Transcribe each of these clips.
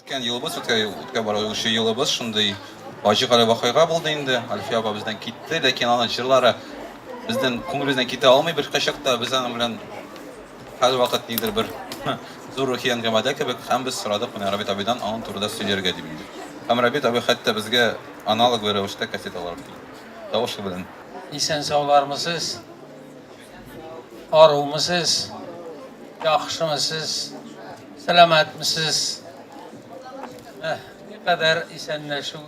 Үткән елыбыз, үткән үткән баручы елыбыз шундый фаҗигале вакыйга булды инде. Альфия апа бездән китте, ләкин аның җырлары безнең күңелебездән китә алмый беркайчак та. Без аның белән һәрвакыт нидер бер зур рухи әңгәмәдә кебек һәм без сорадык менә Рабит абыйдан аның турында сөйләргә дип инде. Һәм Рабит абый хәтта безгә аналоглы рәвештә кассеталар алып килде. Тавышы белән. Исән-саулармысыз? Арумысыз? Яхшымысыз? Сәламәтмесез? Никадәр исәнләшү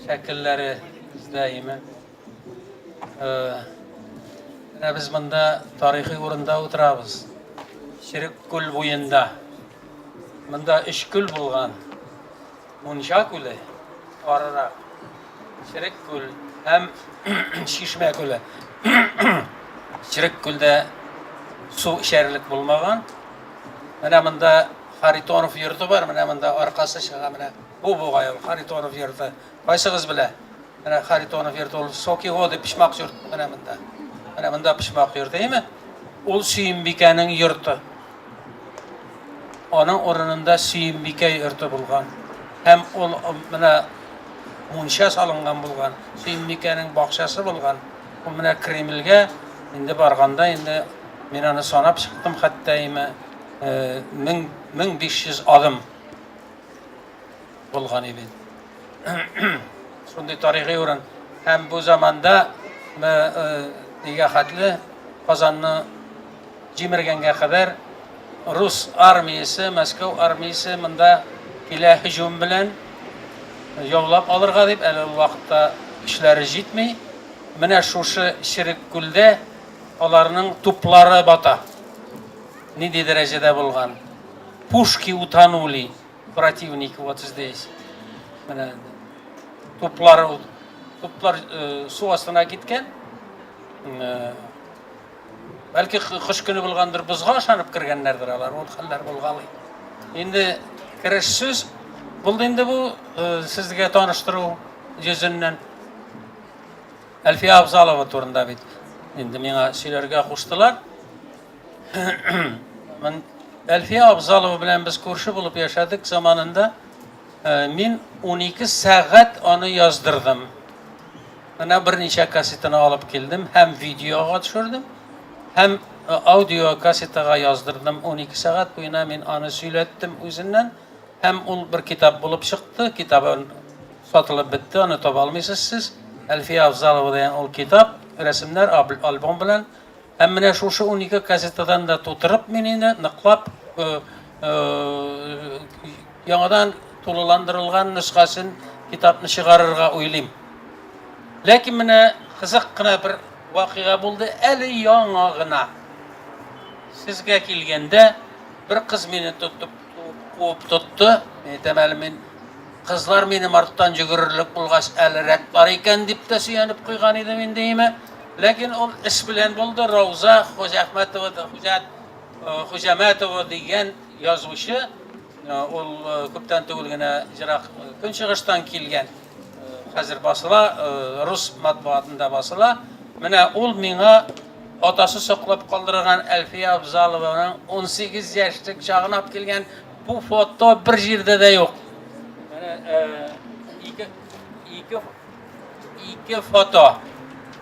шәкелләре бездә, име? Менә без монда тарихи урында утырабыз. Черек күл буенда. Монда өч күл булган. Мунча күле, арырак, Черек күл һәм Чишмә күле. Черек күлдә су эчәрлек булмаган. Менә монда Харитонов йорты бар, менә монда аркасы чыга, менә бу бугай ул Харитонов йорты. Кайсыгыз белә? Менә Харитонов йорты ул Соки воды почмак йорт менә монда. Менә монда почмак йорты, әйеме? Ул Сөембикәнең йорты. Аның урынында Сөембикә йорты булган. Һәм ул менә мунча салынган булган, Сөембикәнең бакчасы булган. Ул менә Кремльгә инде барганда инде мин аны санап чыктым хәтта име 1500 адым булган иде. Шундый тарихи урын. Һәм бу заманда нигә хәтле Казанны җимергәнгә кадәр рус армиясе, Мәскәү армиясе монда килә һөҗүм белән яулап алырга дип, әле ул вакытта көчләре җитми. Менә шушы Черек күлдә аларның туплары бата. Нинди дәрәҗәдә булган? Пушки утонули противники вот здесь. Менә туплары туплар су астына киткән. Бәлки кыш көне булгандыр, бозга ышанып кергәннәрдер алар, ул хәлләр булгалый. Инде кереш сүз булды инде бу сезгә таныштыру йөзеннән. Әлфия Абзалова турында бит инде миңа сөйләргә куштылар. Әлфия Абзалова белән без күрше булып яшәдек заманында. Мин 12 сәгать аны яздырдым. Менә берничә кассетаны алып килдем һәм видеога төшердем, һәм аудио кассетага яздырдым. 12 сәгать буена мин аны сөйләттем үзеннән һәм ул бер китап булып чыкты. Китабы сатылып бетте, аны таба алмыйсыз сез. Әлфия Афзалова дигән ул китап, рәсемнәр, альбом белән. Һәм менә шушы 12 кассетадан да тутырып мин инде ныклап яңадан тулыландырылган нөсхәсен китапны чыгарырга уйлыйм. Ләкин менә кызык кына бер вакыйга булды, әле яңа гына. Сезгә килгәндә бер кыз мине тотып, куып тотты. Мин әйтәм, әле мин кызлар минем арттан йөгерерлек булгач, әле рәт бар икән дип тә сөенеп куйган идем инде, име. Ләкин ул эш белән булды. Рауза Хуҗахмәтова, Хуҗа Хуҗамәтова дигән язучы, ул күптән түгел генә ерак көнчыгыштан килгән, хәзер басыла, рус матбугатында басыла. Менә ул миңа атасы саклап калдырган Әлфия Абзалованың 18 яшьлек чагын алып килгән бу фото бер җирдә дә юк. Менә ике ике Ике фото.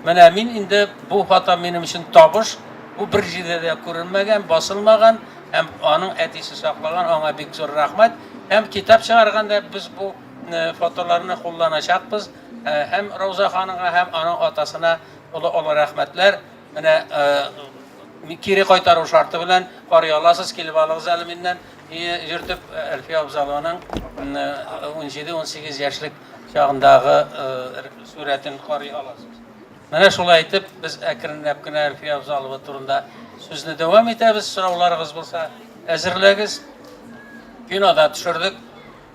Менә мин инде бу фото минем өчен табыш. Бу бер җирдә дә күренмәгән, басылмаган һәм аның әтисе саклаган, аңа бик зур рәхмәт. Һәм китап чыгарганда без бу э, фотоларны кулланачакбыз. Э, һәм Рауза ханымга һәм аның атасына олы-олы рәхмәтләр. Менә э, кире кайтару шарты белән карый аласыз, килеп алыгыз әле миннән. Йөртеп Әлфия Абзалованың 17-18 яшьлек чагындагы сурәтен карый аласыз. Менә шулай итеп без әкренләп кенә Әлфия Абзалова турында сүзне дәвам итәбез. Сорауларыгыз булса, әзерләгез. Кинода төшердек.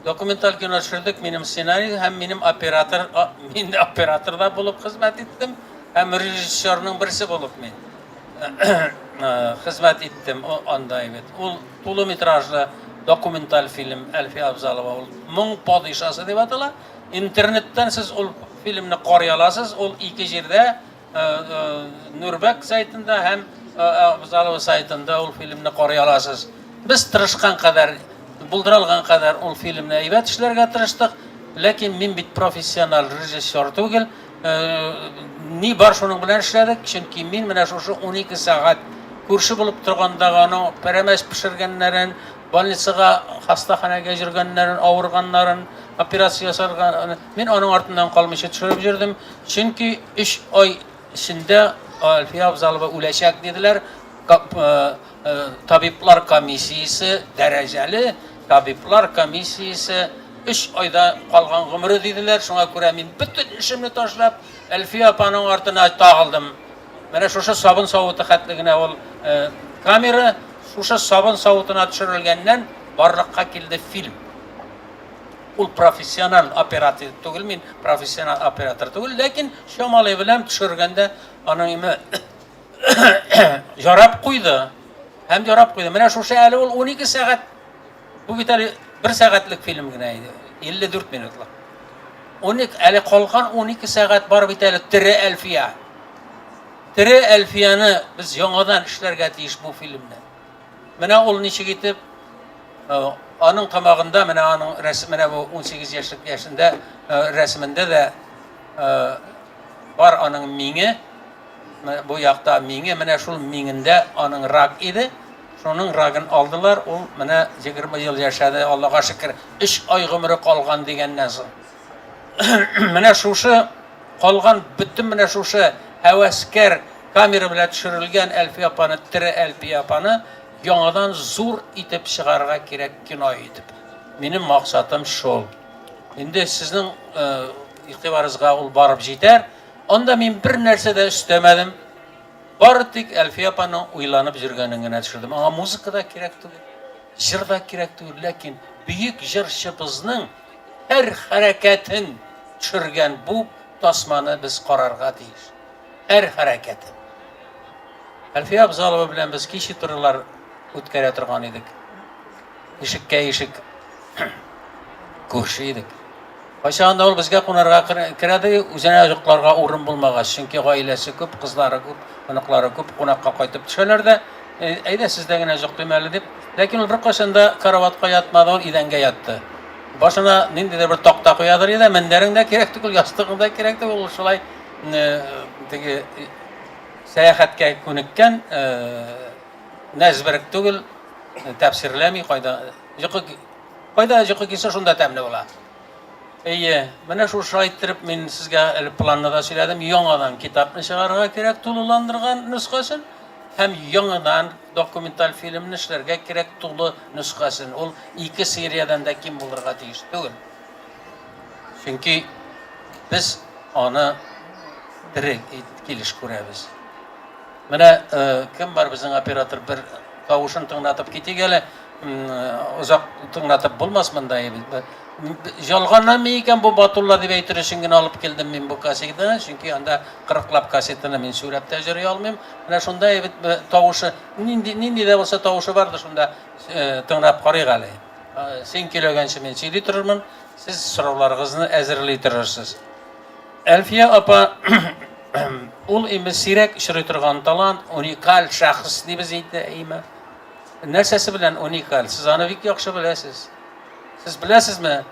Документаль кино төшердек. Минем сценарий һәм минем оператор, мин оператор да булып хезмәт иттем һәм режиссерның берсе булып мин хезмәт иттем анда бит. Ул тулы метражлы документаль фильм Әлфия Абзалова ул Моң падишасы дип атала. Интернеттан сез ул фильмны карый аласыз. Ул ике җирдә Нурбәк сайтында һәм Абзалова сайтында ул фильмны карый аласыз. Без тырышкан кадәр булдыра алган кадәр ул фильмны әйбәт эшләргә тырыштык. Ләкин мин бит профессиональ режиссер түгел. Ни бар шуның белән эшләдек, чөнки мин менә шушы 12 сәгать күрше булып торгандагы аның пәрәмәч пешергәннәрен, больницага, хастаханәгә йөргәннәрен, авырганнарын, операция ясарга, мин аның артыннан калмыйча төшереп йөрдем. Чөнки 3 ай эчендә Әлфия Абзалова үләчәк диделәр. Табиблар комиссиясе, дәрәҗәле табиблар комиссиясе 3 айда калган гомере диделәр. Шуңа күрә мин бөтен эшемне ташлап, Әлфия апаның артына тагылдым. Менә шушы сабын савыты хәтле генә ул камера, шушы сабын савытына төшерелгәннән барлыкка килде фильм. Ул профессиональ оператор түгел, мин профессиональ оператор түгел, ләкин чамалый белән төшергәндә аның име ярап куйды. Һәм ярап куйды. Менә шушы әле ул 12 сәгать. Бу бит әле бер сәгатьлек фильм генә иде. 54 минутлык. 12 әле калган 12 сәгать бар бит әле тере Әлфия. Тере Әлфияне без яңадан эшләргә тиеш бу фильмны. Менә ул ничек итеп аның тамагында менә аның рәсеме менә бу 18 яшьлек яшендә рәсемендә дә бар аның миңе. Бу якта миңе, менә шул миңендә аның рак иде. Шуның рагын алдылар, ул менә 20 ел яшәде, Аллага шөкер, 3 ай гомере калган дигәннән соң. Менә шушы калган бөтен менә шушы һәвәскәр камера белән төшерелгән Әлфия апаны, тере Әлфия апаны яңадан зур итеп чыгарырга кирәк кино итеп. Минем максатым шул. Инде сезнең игътибарыгызга ул барып җитәр. Анда мин бер нәрсә дә өстәмәдем. Бары тик Әлфия апаның уйланып йөргәнен генә төшердем. Аңа музыка да кирәк түгел, җыр да кирәк түгел, ләкин бөек җырчыбызның һәр хәрәкәтен төшергән бу тасманы без карарга тиеш. Һәр хәрәкәтен. Әлфия Абзалова белән без киче турылар үткәрә торган идек. Ишеккә ишек күрше идек. Кайчагында ул безгә кунарга керә дә, үзенә йокларга урын булмагач, чөнки гаиләсе күп, кызлары күп, оныклары күп, кунакка кайтып төшәләр дә, әйдә сездә генә йоклыйм әле дип. Ләкин ул беркайчан да караватка ятмады, ул идәнгә ятты. Башына ниндидер бер такта куядыр иде, мендәрең дә кирәк түгел, ястыгың да кирәк түгел, ул шулай теге сәяхәткә күнеккән, нәзберек түгел, тәфсирләми, кайда йокы кайда йокы килсә, шунда тәмле була. Әйе, менә шушылай иттереп мин сезгә әле планны да сөйләдем. Яңадан китапны чыгарырга кирәк, тулыландырган нөсхәсен һәм яңадан документаль фильмны эшләргә кирәк тулы нөсхәсен. Ул ике сериядән дә ким булырга тиеш түгел. Чөнки без аны тере килеш күрәбез. Менә э, кем бар безнең оператор бер тавышын тыңлатып китик әле. Озак тыңлатып булмас монда. Ялганламый икән бу Батулла дип әйтер өчен генә алып килдем мин бу кассетаны, чөнки анда кырыклап кассетаны мин сөйләп тә йөри алмыйм. Менә шунда бит тавышы, нинди нинди дә булса тавышы бардыр шунда тыңлап карыйк әле. Син көйләгәнче мин сөйли торырмын, сез сорауларыгызны әзерли торырсыз. Әлфия апа ул инде сирәк очрый торган талант, уникаль шәхес дибез инде, әйме. Нәрсәсе белән уникаль? Сез аны бик яхшы беләсез. Сез беләсезме?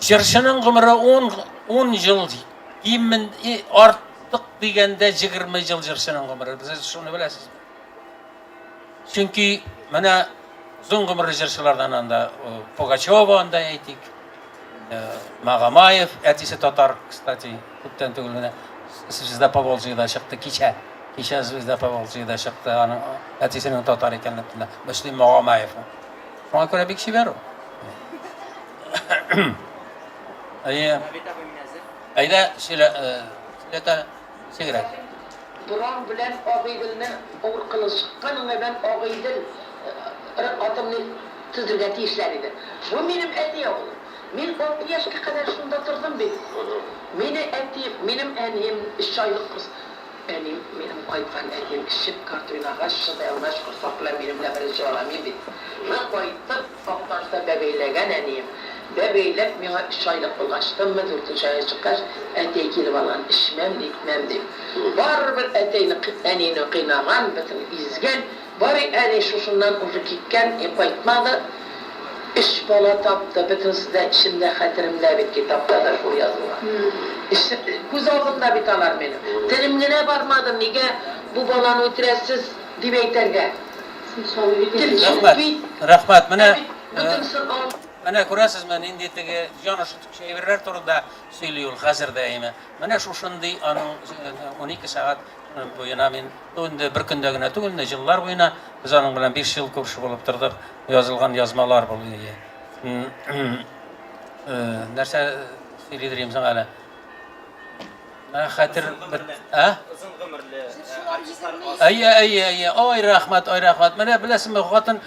Җырчының гомере 10 10 ел кимен артык дигәндә 20 ел җырчының гомере. Сез шуны беләсезме? Чөнки менә озын гомерле җырчылардан анда Пугачева анда әйтик, Магомаев, әтисе татар, кстати, күптән түгел менә Звезда Поволжьеда чыкты кичә. Кичә Звезда Поволжьеда чыкты, аның әтисенең татар икәнлеге турында. Мөслим Магомаев. Шуңа күрә бик чибәр ул. Әйе. Әйдә, сөйлә, сөйләтә, ничегрәк? Буран белән Агыйделне авыр чыккан уңайдан Агыйдел атомный төзергә тиешләр иде. Бу минем әти авылы. Мин алты яшькә кадәр шунда тордым бит. Мине әти, минем әнием өч айлык кыз. Әнием, минем кайткан әтием эчеп, карта уйнагач, чыдай алмагач, корсак белән минем белән беренче бала мин бит. Менә кайтып, Актанышта бәбәйләгән әнием. Бәбәйләп, миңа өч айлык булгач, тынмы, дүртенче айга чыккач, әтәй килеп алган, эчмәм, нитмәм, дип. Барыбер әтәйне, әнине кыйнаган, бөтен изгән. Барый әни шушыннан уже киткән, и кайтмады. Өч бала тапты, бөтенесе дә эчемдә, хәтеремдә бит, китапта да шул язылган. Күз алдымда бит алар минем. Телем генә бармады, нигә бу баланы үтерәсез, дип әйтергә. Тел юк бит. Рәхмәт. Менә Ә бит бөтенесен ал. Менә күрәсезме, нинди теге җан өшеткеч әйберләр турында сөйли ул хәзер дә, әйме. Менә шушындый аның 12 сәгать буена мин, ну инде бер көндә генә түгел, инде еллар буена без аның белән 5 ел күрше булып тордык. Язылган язмалар бул инде. Нәрсә сөйлидер идем соң әле? Менә хәтер ә? Озын гомерле артистлар аз. Әйе, әйе, әйе. Ой, рәхмәт, ой, рәхмәт. Менә беләсеңме, хатын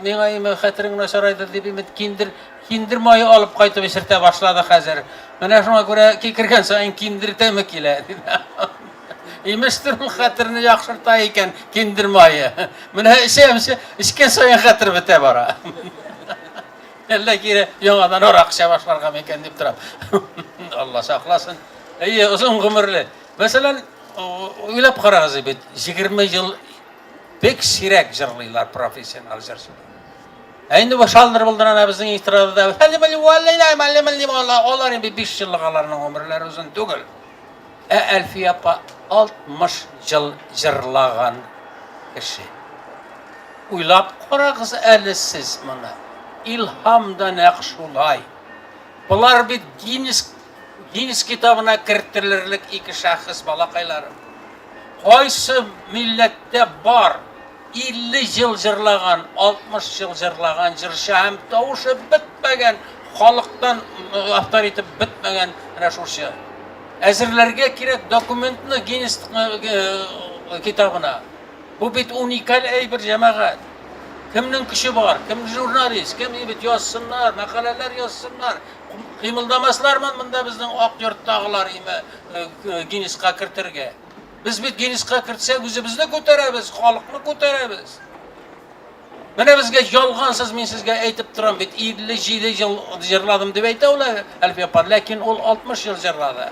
миңа име хәтерең начарайды дип име киндер, киндер мае алып кайтып эчертә башлады хәзер. Менә шуңа күрә кикергән саен киндер тәме килә. Имештер ул хәтерне яхшырта икән киндер мае. Менә эчәм, эчкән саен хәтер бетә бара. Әллә кире яңадан арак эчә башларга микән дип торам. Алла сакласын. Әйе, озын гомерле. Мәсәлән, уйлап карагыз бит, 20 ел бик сирәк җырлыйлар профессионал җырчылар. Ә инде бу шалдыр булдыр ана безнең эстрадада. Алар инде 5 еллык аларның гомерләре озын түгел. Ә Әлфия апа 60 ел җырлаган кеше. Уйлап карагыз әле сез моны. Илһам да нәкъ шулай. Болар бит Гиннес Гиннес китабына кертелерлек ике шәхес балакайлары. Кайсы милләттә бар 50 ел җырлаган, 60 ел җырлаган җырчы һәм тавышы бетмәгән, халыктан авторитет бетмәгән менә шушы. Әзерләргә кирәк документны Гиннес китабына. Бу бит уникаль әйбер, җәмәгать. Кемнең көче бар, кем журналист, кем бит язсыннар, мәкаләләр язсыннар. Кыймылдамаслармы монда безнең ак йорттагылар име Гиннеска кертергә? Без бит Гиннеска кертсәк, үзебезне күтәрәбез, халыкны күтәрәбез. Менә безгә ялгансыз мин сезгә әйтеп торам бит, 57 ел җырладым дип әйтә ул Әлфия апа, ләкин ул 60 ел җырлады.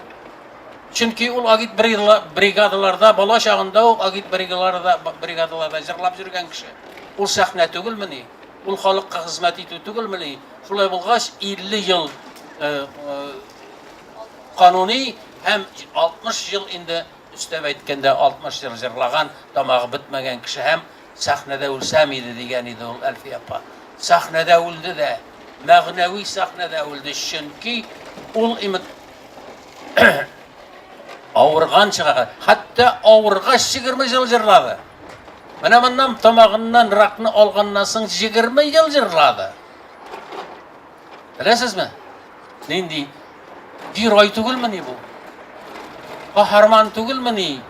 Чөнки ул агит бригадаларда бала чагында ук агит бригадаларда бригадаларда җырлап йөргән кеше. Ул сәхнә түгелмени? Ул халыкка хезмәт итү түгелмени? Шулай булгач, 50 ел э, э, кануни һәм 60 ел инде өстәп әйткәндә 60 ел җырлаган, тамагы бетмәгән кеше һәм сәхнәдә үлсәм иде дигән иде ул Әлфия апа. Сәхнәдә үлде дә, мәгънәви сәхнәдә үлде, чөнки ул имет авырган чыга, хәтта авыргач 20 ел җырлады. Менә моннан тамагыннан ракны алганнан соң 20 ел җырлады. Беләсезме? Нинди герой түгелмени бу? Каһарман түгелмени?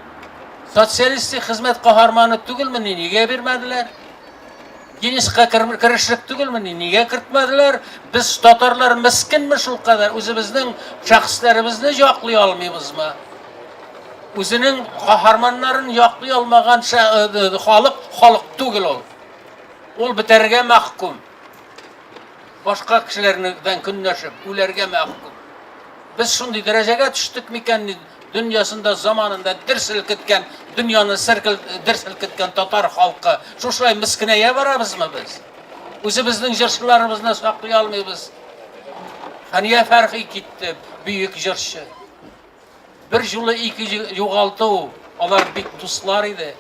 Социалистик хезмәт каһарманы түгелмени? Нигә бирмәделәр? Гиннесска керешлек түгелмени? Нигә кертмәделәр? Без татарлар мескенме шулкадәр? Үзебезнең шәхесләребезне яклый алмыйбызмы? Үзенең каһарманнарын яклый алмаган э, э, халык халык түгел ул. Ул бетәргә мәхкүм. Башка кешеләрнең көнләшеп, үләргә мәхкүм. Без шундый дәрәҗәгә төштек микән? Дөньясында заманында дер селкеткән, дөньяны серкел, дер селкеткән татар халкы. Шушылай мескенәя барабызмы без? Үзебезнең җырчыларыбызны саклый алмыйбыз. Хәния Фәрхи китте, бөек җырчы. Бер жолы ике югалту, алар бик дуслар иде.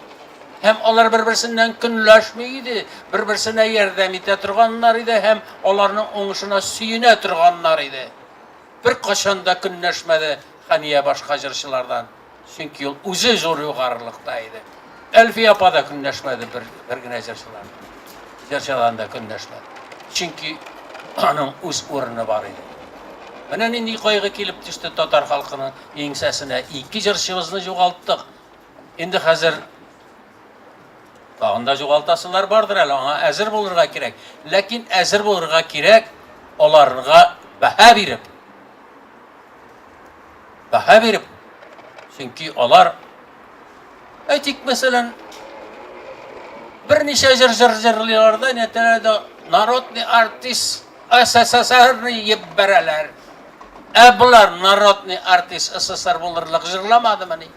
Һәм алар бер-берсеннән көнләшми иде, бер-берсенә ярдәм итә торганнар иде һәм аларның уңышына сөенә торганнар иде. Беркайчан да көнләшмәде Хәния башка җырчылардан, чөнки ул үзе зур югарылыкта иде. Әлфия апа да көнләшмәде бер, бер генә җырчылардан. Җырчыдан да көнләшмәде. Чөнки аның үз урыны бар иде. Менә нинди кайгы килеп төште татар халкының иңсәсенә. Ике җырчыбызны югалттык. Инде хәзер тагын да югалтасылар бардыр әле, аңа әзер булырга кирәк. Ләкин әзер булырга кирәк аларга бәһа биреп. Бәһа биреп. Чөнки алар әйтик, мәсәлән, берничә җыр җыр җырлыйлар да, нәтәләр дә народный артист СССРны ебәрәләр. Ә болар народный артист СССР булырлык җырламадымыни?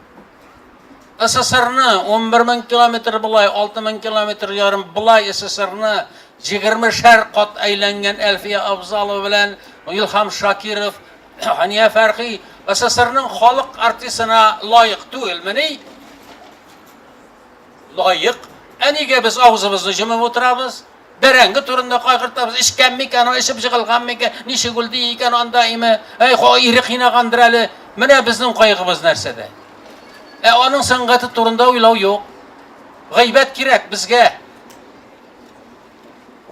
СССРны 11 мең километр болай, 6 мең километр ярым болай СССРны Егермешәр кат әйләнгән Әлфия Абзалова белән Илһам Шакиров, Хәния Фәрхи СССРның халык артистына лаек түгелмени? Лаек. Ә нигә без авызыбызны җомып утырабыз? Бәрәңге турында кайгыртабыз. Эчкән микән, ул эчеп җыгылган микән, ничек үлде икән анда име? Әй, ире кыйнагандыр әле. Менә безнең кайгыбыз нәрсәдә. Ә аның сәнгате турында уйлау юк. Гайбәт кирәк безгә.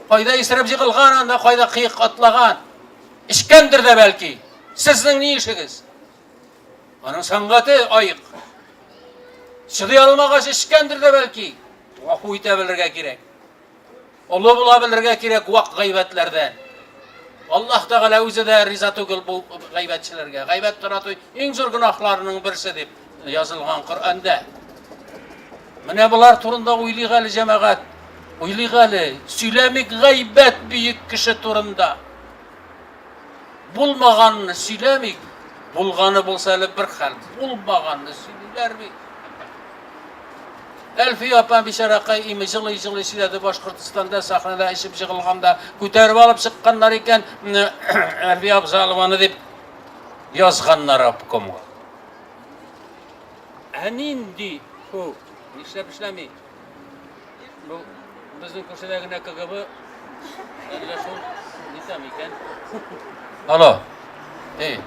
Кайда исереп җыгылган анда, кайда кыек атлаган. Эчкәндер дә бәлки. Сезнең ни эшегез? Аның сәнгате аек. Чыдый алмагач эчкәндер дә бәлки. Гафу итә белергә кирәк. Олы була белергә кирәк вак гайбәтләрдән. Аллаһ Тәгалә үзе дә риза түгел бу гайбәтчеләргә. Гайбәт тарату иң зур гөнаһларның берсе дип язылган Коръәндә. Менә болар турында уйлыйк әле, җәмәгать. Уйлыйк әле. Сөйләмик гайбәт бөек кеше турында. Булмаганны сөйләмик. Булганы булса әле бер хәл. Булмаганны сөйлиләр бит. Әлфия апа бичаракай име җылый-җылый сөйләде Башкортстанда сәхнәдә эчеп җыгылганда күтәреп алып чыкканнар икән Әлфия Абзалованы дип язганнар обкомга. Ә нинди бу? Нишләп эшләми? Бу безнең күршедә генә КГБ әллә шул нитәм икән? Алло. Эй.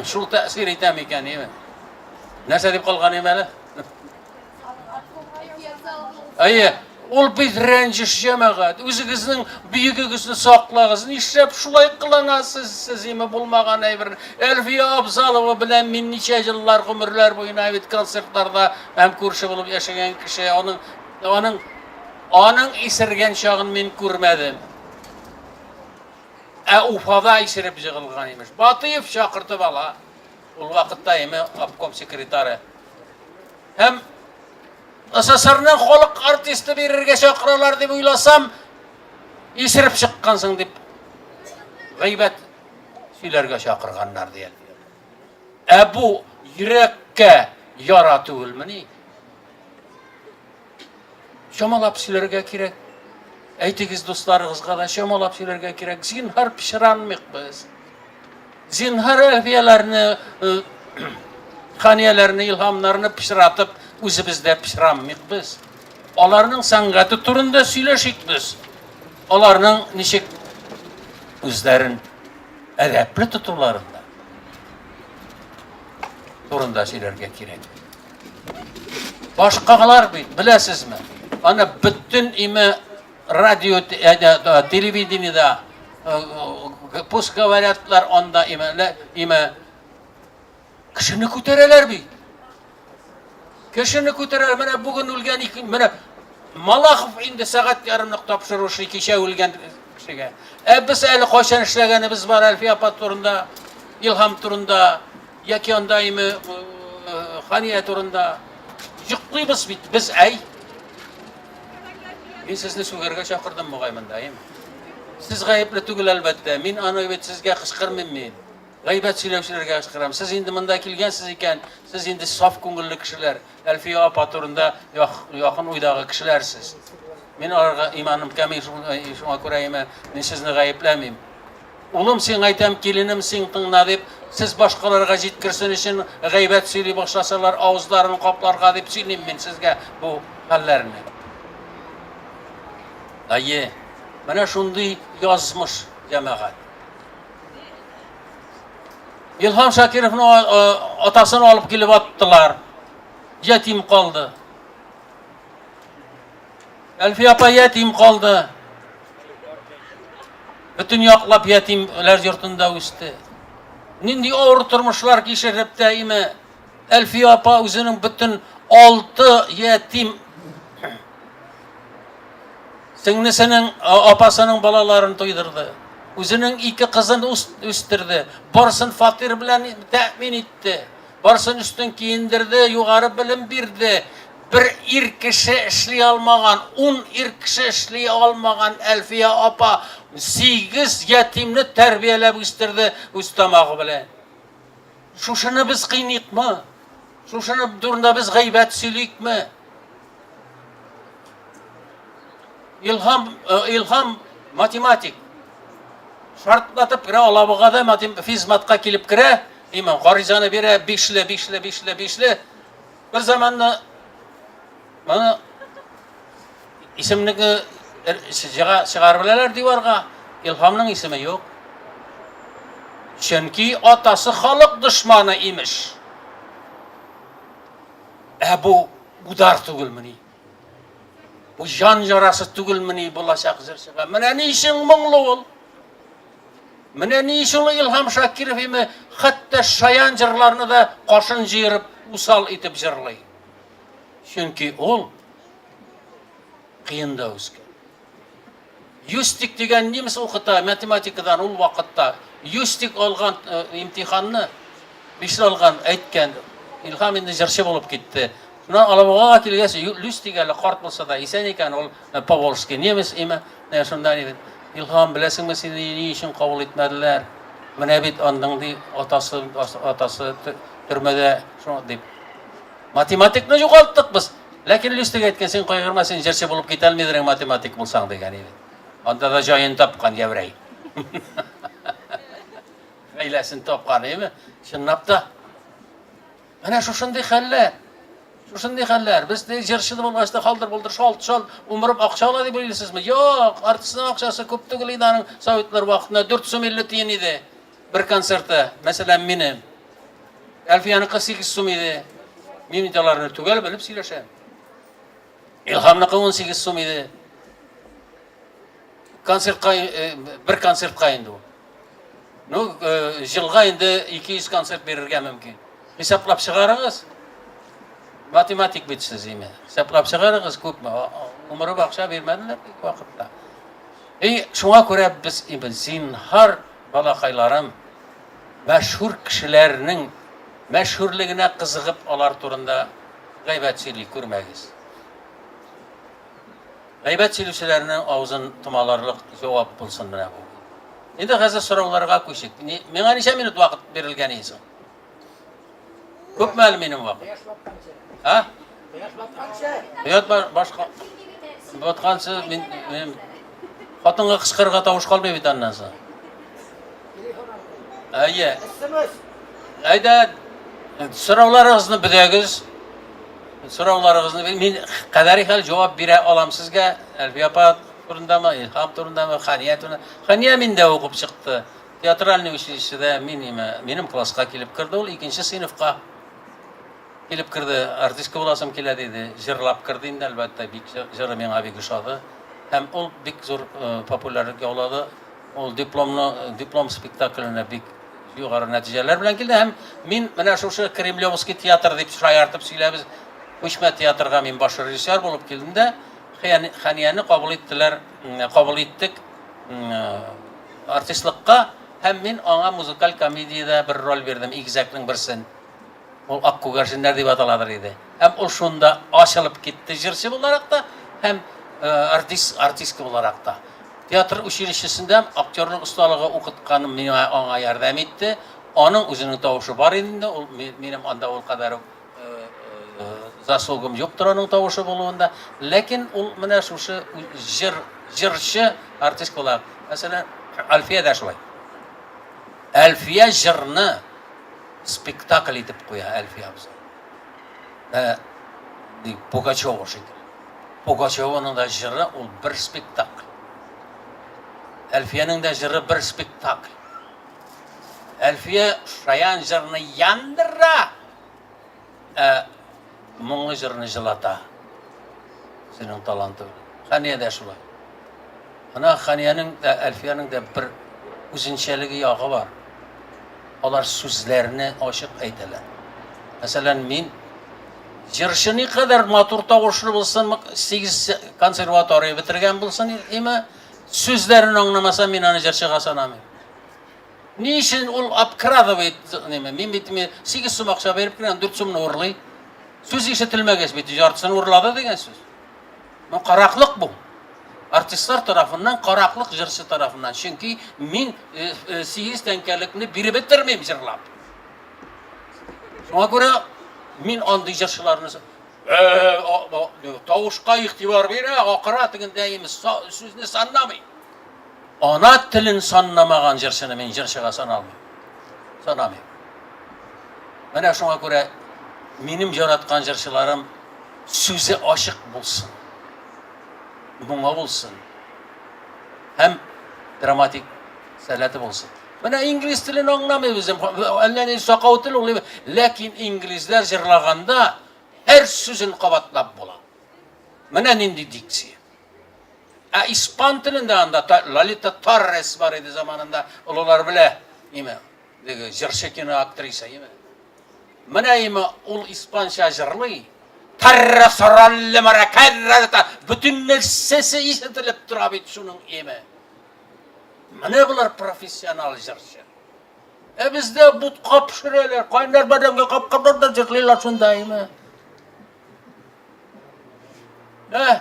Шул тәэсир итәм икән, име? Нәрсә дип калган идем әле? Әйе, ул бит рәнҗеш җәмәгать. Үзегезнең бөегегезне саклагыз. Нишләп шулай кыланасыз сез име булмаган әйбер? Әлфия Абзалова белән мин ничә еллар гомерләр буена бит концертларда һәм күрше булып яшәгән кеше. Аның аның аның исергән чагын мин күрмәдем. Ә Уфада исереп җыгылган имеш. Батыев чакыртып ала. Ул вакытта име обком секретаре. Һәм СССРның халык артисты бирергә чакыралар дип уйласам, исереп чыккансың дип гайбәт сөйләргә чакырганнар ди. Ә бу йөрәккә яра түгелмени? Чамалап сөйләргә кирәк. Әйтегез дусларыгызга да чамалап сөйләргә кирәк. Зинһар пычранмыйк без. Зинһар Әлфияләрне, э, Ханияләрне, Илһамнарны пычратып, үзебез дә пычранмыйк без. Аларның сәнгате турында сөйләшик без. Аларның ничек үзләрен әдәпле тотуларында турында сөйләргә кирәк. Башкалар бит, беләсезме? Аны бөтен име радио, э, э, телевидениедә э, пусть говорятлар анда име, име кешене күтәрәләр бит. Кешене күтәрәләр. Менә бүген үлгән ике, менә Малахов инде сәгать ярымлык тапшыручы кичә үлгән кешегә. Ә без әле кайчан эшләгәнебез бар Әлфия апа турында, Илһам турында. Яки анда име Хания турында йоклыйбыз бит без, әй. Мин сезне сүгәргә чакырдым бугай монда, әйме? Сез гаепле түгел, әлбәттә. Мин аны бит сезгә кычкырмыйм мин. Гайбәт сөйләүчеләргә кычкырам. Сез инде монда килгәнсез икән, сез инде саф күңелле кешеләр. Әлфия апа турында якын уйдагы кешеләр сез. Мин аларга иманым камил, шуңа күрә име, мин сезне гаепләмим. Улым, сиңа әйтәм, киленем, син тыңла дип, сез башкаларга җиткерсен өчен гайбәт сөйли башласалар, авызларын капларга дип сөйлим мин сезгә бу хәлләрне. Әйе, менә шундый язмыш, җәмәгать. Илһам Шакировны атасын алып килеп аттылар. Ятим калды. Әлфия апа ятим калды. Бөтен яклап ятимләр йортында үсте. Нинди авыр тормышлар кичереп тә име Әлфия апа үзенең бөтен алты ятим сеңлесенең, апасының балаларын туйдырды. Үзенең ике кызын үстерде. Барсын фатир белән тәэмин итте. Барсын өстен киендерде, югары белем бирде. Бер ир кеше эшли алмаган, ун ир кеше эшли алмаган Әлфия апа сигез ятимне тәрбияләп үстерде үз тамагы белән. Шушыны без кыйныйкмы? Шушыны турында без гайбәт сөйликме? Илһам, э, Илһам математик. Шартлатып керә, Алабугада физматка килеп керә, иман гаризаны бирә, бишле, бишле, бишле, бишле. Бер заманны моны исемнеке чыгарып беләләр диварга. Илһамның исеме юк. Чөнки атасы халык дошманы имеш. Ә бу удар түгелмени? Бу җан ярасы түгелмени булачак җырчыга? Менә ни өчен моңлы ул? Менә ни өчен ул Илһам Шакиров име хәтта шаян җырларны да кашын җыерып, усал итеп җырлый. Чөнки ул кыенда үскән. Юстик дигән немец укыта математикадан ул вакытта. Юстик алган э, имтиханны, бишле алган, әйткән. Илһам инде җырчы булып китте. Шуннан Алабугага килгәч, Люстик әле карт булса да исән икән, ул э, Поволжский немец име, менә шунда диде. Илһам, беләсеңме, сине ни өчен кабул итмәделәр? Менә бит аның ди атасы атасы төрмәдә шуңа дип. Математикны югалттык без. Ләкин Люстиг әйткән, син кайгырма, син җырчы булып китә алмыйдырың математик булсаң дигән иде. Анда да җаен тапкан еврей. Гаиләсен тапкан, әйеме? Чынлап та. Менә шушындый хәлләр. Шушындый хәлләр. Без дә җырчы булгач та халдыр булдыр шалт шалт умырып акча ала дип уйлыйсызмы? Юк, артистның акчасы күп түгел иде аның советлар вакытында 4 сум 50 тиен иде бер концерты. Мәсәлән, минем. Әлфияныкы 8 сум иде. Мин бит аларны төгәл белеп сөйләшәм. Илһамныкы 18 сум иде. Концертка, э, бер концертка инде ул. Ну, э, җылга инде 200 концерт бирергә мөмкин. Хисаплап чыгарыгыз. Математик бит сез име. Хисаплап чыгарыгыз күпме. Умырып акча бирмәделәр бит вакытта. И шуңа күрә без инде зинһар балакайларым Мәшһүр кешеләрнең мәшһүрлегенә кызыгып алар турында гайбәт сөйли күрмәгез. Гайбәт сөйлүчеләрнең авызын томаларлык җавап булсын менә бу. Инде хәзер сорауларга күчик. Миңа ничә минут вакыт бирелгән иде соң? Күпме әле минем вакыт? Кояш батканчы. А? Кояш батканчы. Кояш бар, башка батканчы мин, мин хатынга кычкырырга тавыш калмый бит аннан соң. Әйе. СМС. Әйдә, сорауларыгызны бөдәгез. Сорауларыгызны мин кадәри хәл җавап бирә алам сезгә. Әлфия апа турындамы, Илһам турындамы, Хания турында. Хания миндә укып чыкты. Театральный училищеда мин име, минем класска килеп керде ул, икенче сыйныфка килеп керде. Артистка буласым килә диде. Җырлап керде инде, әлбәттә, бик җыры миңа бик ошады. Һәм ул бик зур э, популярлык яулады. Ул дипломны, э, диплом спектакленә бик югары нәтиҗәләр белән килде һәм мин менә шушы Кремлевский театр дип шаяртып сөйләбез. Күчмә театрга мин баш режиссер булып килдем дә, Ханияне кабул иттеләр, кабул иттек. Артистлыкка һәм мин аңа музыкаль комедиядә бер роль бирдем, игезәкнең берсен. Ул Ак күгәрченнәр дип аталадыр иде. Һәм ул шунда ачылып китте җырчы буларак та һәм артист, артистка буларак та. Театр училищесында актерлык осталыгы укытканым миңа аңа ярдәм итте. Аның үзенең тавышы бар иде инде, ул минем анда ул кадәр үк заслугым юктыр аның тавышы булуында. Ләкин ул менә шушы җыр, җырчы артист була. Мәсәлән, Әлфия дә шулай. Әлфия җырны спектакль итеп куя Әлфия абзый. Ә, Пугачева шикелле. Пугачеваның да җыры ул бер спектакль. Әлфиянең дә җыры бер спектакль. Әлфия шаян җырны яндыра, ә моңлы җырны җылата. Үзенең таланты белән. Хәния дә шулай. Ана Хәниянең дә, Әлфиянең дә бер үзенчәлеге ягы бар. Алар сүзләрне ачык әйтәләр. Мәсәлән, мин җырчы никадәр матур тавышлы булсын, 8 консерватория бетергән булсын, име, сүзләрен аңламаса, мин аны җырчыга санамыйм. Ни өчен ул обкрадывает, неме? Мин бит 8 сум акча биреп кенә 4 сумны урлый. Сүз ишетелмәгәч бит яртысын урлады дигән сүз. Бу караклык бу. Артистлар тарафыннан караклык җырчы тарафыннан. Чөнки мин 8 э, э, тәңкәлекне биреп бетермим җырлап. Шуңа күрә мин андый җырчыларны. Э, тавышка игътибар бирә, акыра тегендә имеш, сүзне санламый. Ана телен санламаган җырчыны мин җырчыга саналмыйм. Санамыйм. Менә шуңа күрә минем яраткан җырчыларым сүзе ачык булсын. Моңа булсын. Һәм драматик сәләте булсын. Менә инглиз телен аңламыйбыз. Әллә ни сакау тел ул. Ләкин инглизләр җырлаганда һәр сүзен кабатлап була. Менә нинди дикция. Ә испан телендә анда Лолита Торрес бар иде заманында, олылар белә, ниме, теге җырчы кино актриса, име. Менә име ул испанча җырлый. Тарра соралле маракарра бөтен нәрсәсе ишетелеп тора бит шуның име. Менә болар профессионал җырчы. Ә бездә бутка пешерәләр, кайнар бәрәңге капканнар да җырлыйлар шунда име. Ә,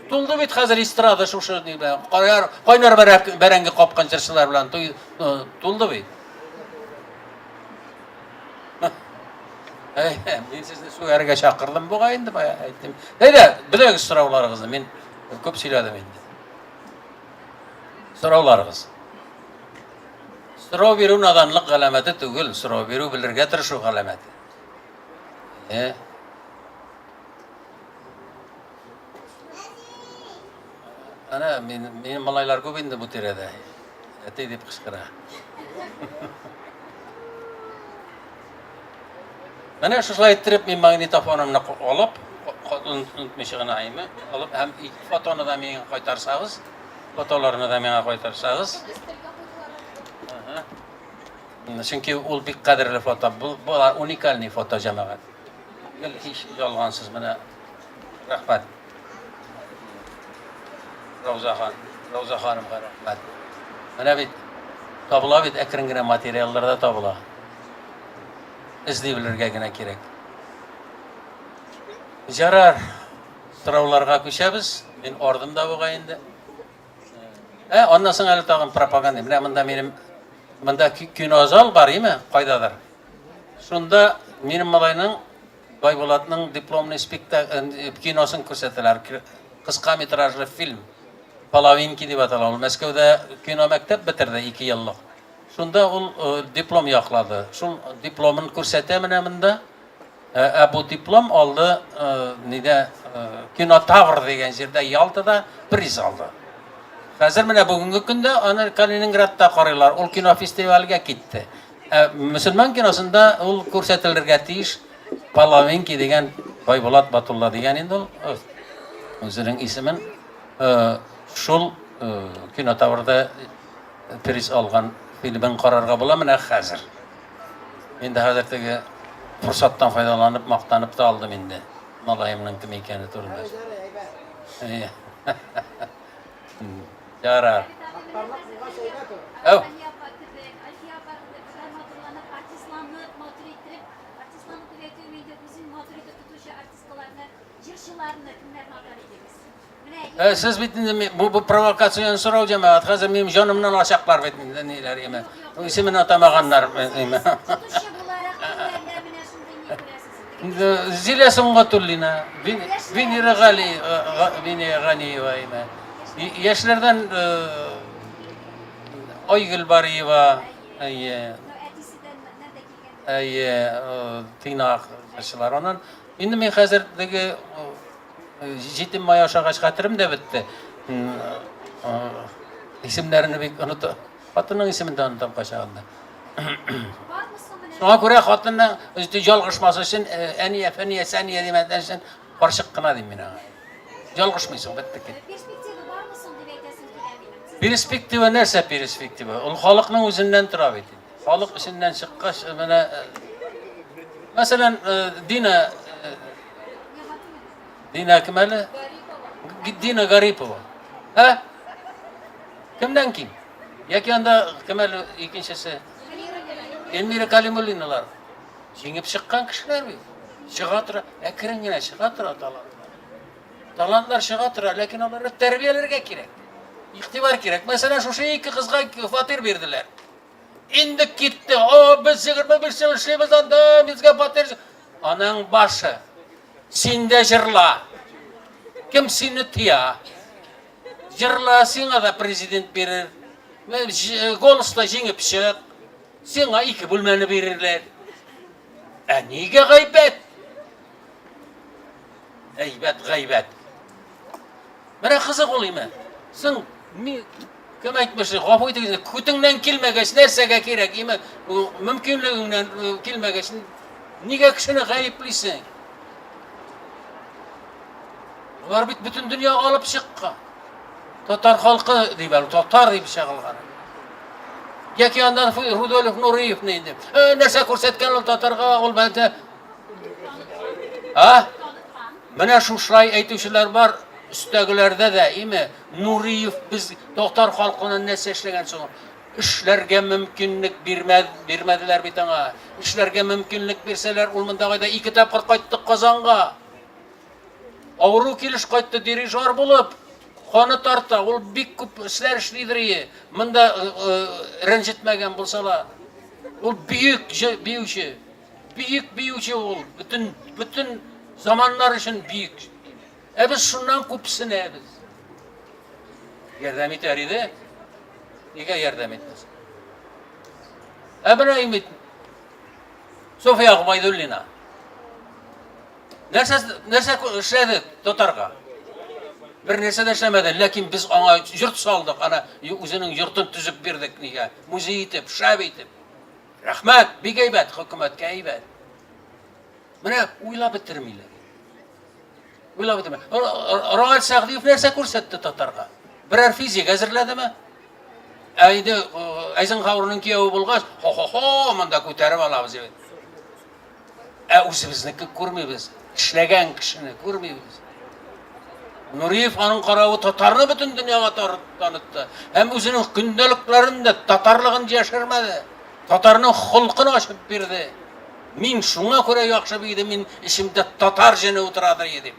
тулды бит хәзер эстрада шушы ни белән. Кайнар, кайнар бәрәңге капкан җырчылар белән туй, э, тулды бит. Әй, мин сезне сүгәргә чакырдым бугай инде бая әйттем. Әйдә, беләгез сорауларыгызны. Мин күп сөйләдем инде. Сорауларыгыз. Сорау бирү наданлык галәмәте түгел, сорау бирү белергә тырышу галәмәте. Э. Әнә, мин, минем малайлар күп инде бу тирәдә. Әти дип кычкыра. Менә шушылай иттереп мин магнитофонымны алып, онытмыйча гына әйме, алып һәм фотоны да миңа кайтарсагыз, фотоларны да миңа кайтарсагыз. Чөнки ул бик кадерле фото. Бу болар уникальный фото җәмәгать. Гел һич ялгансыз менә. Рәхмәт. Рауза хан, Рауза ханымга рәхмәт. Менә бит табыла бит әкрен генә материаллар да табыла. Эзли белергә генә кирәк. Ярар, сорауларга күчәбез. Мин ардым да бугай инде. Ә, аннан соң әле тагын пропаганда. Менә монда минем монда кинозал бар, име? Кайдадыр. Шунда минем малайның Байбулатның дипломный спектакль э, киносын күрсәтәләр. Кыска метражлы фильм. Половинки дип атала. Ул Мәскәүдә кино мәктәп бетерде 2 еллык. Шунда ул э, диплом яклады. Шул дипломын күрсәтә менә монда. Ә, ә бу диплом алды э, нидә э, Кинотавр дигән җирдә Ялтада приз алды. Хәзер менә бүгенге көндә аны Калининградта карыйлар. Ул кинофестивальгә китте. Ә мөселман киносында ул күрсәтелергә тиеш Половинки дигән Байбулат Батулла дигән инде ул үзенең исемен шул кинотаврда приз алган фильмын карарга була менә хәзер. Инде хәзер теге форсаттан файдаланып мактанып та алдым инде малаемның кем икәне турында. Ярар. Әү. Ә, сез бит инде бу, бу провокацион сорау җәмәгать. Хәзер минем җанымнан алачаклар бит инде ниләр име. Исемен атамаганнар име. Зилә Сөнгатуллина, Венера Гали, Венера Ганиева име. Яшьләрдән Айгөл Бариева, әйе. Әйе, тыйнак җырчылар. Аннан инде мин хәзер теге җитем май ашагач хәтерем дә бетте. Исемнәрне бик оныта. Хатынның исемен дә онытам кайчагында. Шуңа күрә хатынның ялгышмас өчен әния, фәния, сәния димәдән өчен карчык кына дим мин аңа. Ялгышмыйсың, бетте кит. Перспектива бармы соң дип әйтәсем килә минем. Перспектива нәрсә перспектива? Ул халыкның үзеннән тора бит. Халык эченнән чыккач, менә мәсәлән, Дина Дина кем әле? Дина Гарипова. Ә? Кемнән ким? Яки анда кем әле икенчесе? Эльмира Калимуллиналар. Җиңеп чыккан кешеләр бит. Чыга тора, әкрен генә чыга тора талантлар. Талантлар чыга тора, ләкин аларны тәрбияләргә кирәк. Игътибар кирәк. Мәсәлән, шушы ике кызга фатир бирделәр. Инде китте. О, без 25 ел эшлибез анда, безгә фатир. Аның башы. Син дә җырла. Кем сине тыя? Җырла, сиңа да президент бирер. Голоста җиңеп чык. Сиңа ике бүлмәне бирерләр. Ә нигә гайбәт? Әйбәт, гайбәт. Менә кызык ул име. Соң, кем әйтмешли, гафу итегез, күтеңнән килмәгәч, нәрсәгә кирәк, име, мөмкинлегеңнән килмәгәч, нигә кешене гаеплисең? Алар бит бөтен дөньяга алып чыккан. Татар халкы дип әле, татар дип чагылган. Яки андан Рудольф Нуриевны инде. Э, нәрсә күрсәткән ул татарга, ул бәлки. А? Менә шушылай әйтүчеләр бар, өстәгеләрдә дә, име, Нуриев без татар халкына нәрсә эшләгән соң? Эшләргә мөмкинлек бирмәд, бирмәделәр бит аңа. Эшләргә мөмкинлек бирсәләр, ул монда кайда ике тапкыр кайтты Казанга. Авыру килеш кайтты дирижер булып, каны тарта, ул бик күп эшләр эшлидер ие. Монда э, э, рәнҗетмәгән булсалар. Ул бөек биюче. Бөек биюче ул. Бөтен бөтен заманнар өчен бөек. Ә без шуннан күпсенәбез. Ярдәм итәр иде. Нигә ярдәм итмәс? Ә менә инде София Гобәйдуллина. Нәрсә нәрсә эшләде татарга? Бер нәрсә дә эшләмәде, ләкин без аңа йорт салдык, ана үзенең йортын төзеп бирдек нигә? Музей итеп, шәп итеп. Рәхмәт, бик әйбәт, хөкүмәткә әйбәт. Менә уйлап бетермиләр. Уйлап бетермиләр. Равил Сәгъдиев нәрсә күрсәтте татарга? Берәр физик әзерләдеме? Ә инде Эйзенхауэрның кияве булгач, хо-хо-хо, монда күтәреп алабыз дип. Ә үзебезнеке күрмибез. Эшләгән кешене күрмибез. Нуриев аның каравы татарны бөтен дөньяга танытты. Һәм үзенең көндәлекләрен дә татарлыгын яшермәде. Татарның холкын ачып бирде. Мин шуңа күрә яхшы биедем, мин эчемдә татар җене утырадыр дип.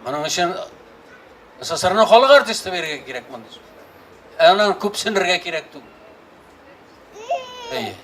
Моның өчен СССРның халык артисты бирергә кирәк мондый. Ә аннан күпсенергә кирәк түгел. Әйе.